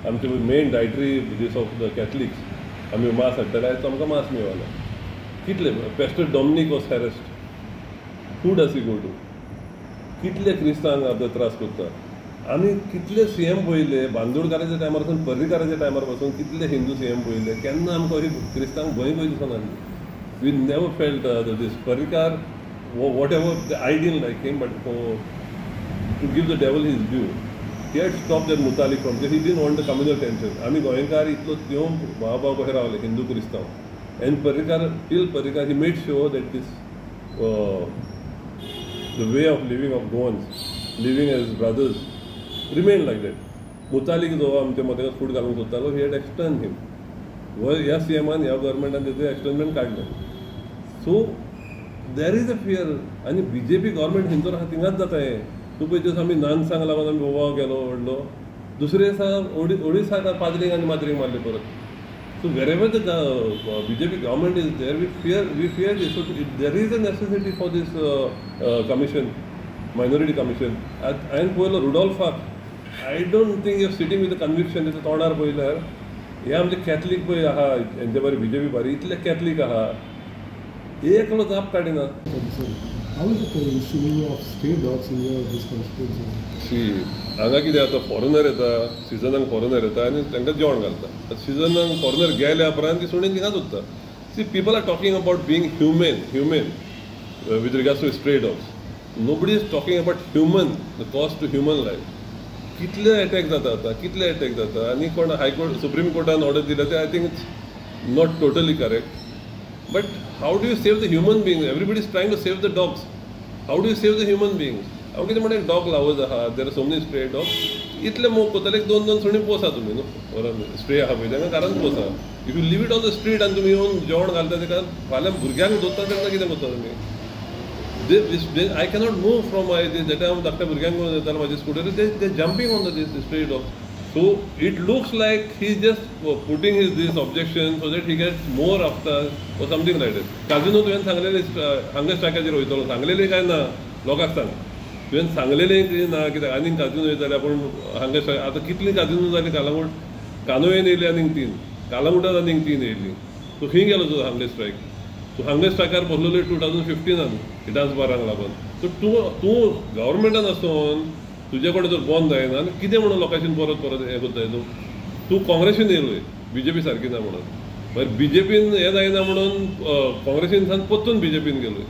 आमचे main dietary this of the Catholics आमी मास हाडटाले, आयज आमकां मास मेळना. कितले Pastor Dominic was harassed, who does he go to? कितले क्रिस्तांक आतां त्रास करता. आमी कितले सी एम पळयले बांदोडकाराच्या टायमार पासून, पर्रीकाराच्या टायमार पासून कितले हिंदू सी एम पळयले, केन्ना आमकां अशी क्रिस्तांक भंय खंय दिसना. We never felt this Parrikar whatever I didn't like him, but to give the devil his due, he had stop that Muthalik from, he didn't want the communal tension. आमी गोंयकार इतलो त्योम भाव भाव कशे रावले हिंदू क्रिस्तांव, and Parrikar till Parrikar he made sure that this the way of living of Goans, living as brothers, remain like that. Muthalik जो आमच्या मदें फूट घालूंक सोदतालो, he had एक्सटर्न हिम. ह्या सी एमान ह्या गव्हर्मेंटान तेजें एक्सटर्नमेंट काडलें. So there is a fear. आनी बी जे पी गव्हर्मेंट खंयसर आहा थिंगाच जाता हें. तूं पळय दिसा आमी नानसांग लागून आमी बोवाळ केलो व्हडलो, दुसरे दिसा ओडिसाक पाद्रीक आनी माद्रीक मारले परत. So wherever the BJP government is there, we fear this. So there is a necessity for this commission, minority commission. हांवें पळयलो रुडॉल्फाक, I don't think you sitting with conviction. तेच्या तोंडार पळयल्यार हे आमचे कॅथलीक पळय आहा, हेंचे बारी बी जे पी बारी इतले कॅथलीक आहा, एकलो जाप काडिना. How is the issue of stray dogs in your this constituency? See, हांगा कितें जाता, फॉरेनर येता, सिजनाक फॉरेनर येता आनी तांकां जेवण घालता. सिजनाक फॉरेनर गेल्या उपरांत ती सुणीं थिंगाच उरता. See, people are talking about being humane with regards to stray dogs. Nobody is talking about human, the cost to human life. कितले अटॅक जाता आतां, कितले अटॅक जाता. आनी कोण हायकोर्ट सुप्रीम कोर्टान ऑर्डर दिल्या ते I think it's not totally correct. But how do you save the human beings? Everybody is trying to save the dogs. How do you save the human beings? हांव कितें म्हणटा, एक dog lovers आहा, there are so many stray dogs. इतले मोग करतले, एक दोन दोन सुणीं पोसा तुमी न्हू, स्ट्रे आहा पळय तांकां घरान पोसा. If you leave it on the street आनी तुमी येवन जेवण घालता ताका, फाल्यां भुरग्यांक दवरता तेन्ना कितें करता तुमी? I cannot move from my this. That हांव धाकट्या भुरग्यांक घेवन येतालो म्हाजे स्कुटरी, they jumping on the this stray dog. So it looks like he is just putting his this objection so that he gets more after or something like that. Casino तुवें सांगलेलें हांगा स्ट्रायकाचेर वयतलो, सांगलेलें काय ना लोकांक सांग, तुवें सांगलेलें कितें ना, कित्याक आनीक काजिनो येताले आपूण हांगा स्ट्रायक. आतां कितलीं काजिनो जालीं कालांगूट, कानोयेन येयली आनीक 3, कालांगुटान आनीक 3 येयलीं. सो खंय गेलो तुजो हांगा स्ट्रायक? तूं हांगा स्ट्रायकार बसलेलो 2015 डान्स बारांक लागून. सो तूं तूं गव्हर्मेंटान आसून तुजे कडेन जर बंद जायना आनी कितें म्हणून लोकांशीन परत परत हें करताय तूं? तूं काँग्रेसीन येयलोय बी जे पी सारकी ना म्हणून, मागीर बी जे पीन हें जायना म्हणून काँग्रेसीन सान परतून बी जे पीन गेलोय.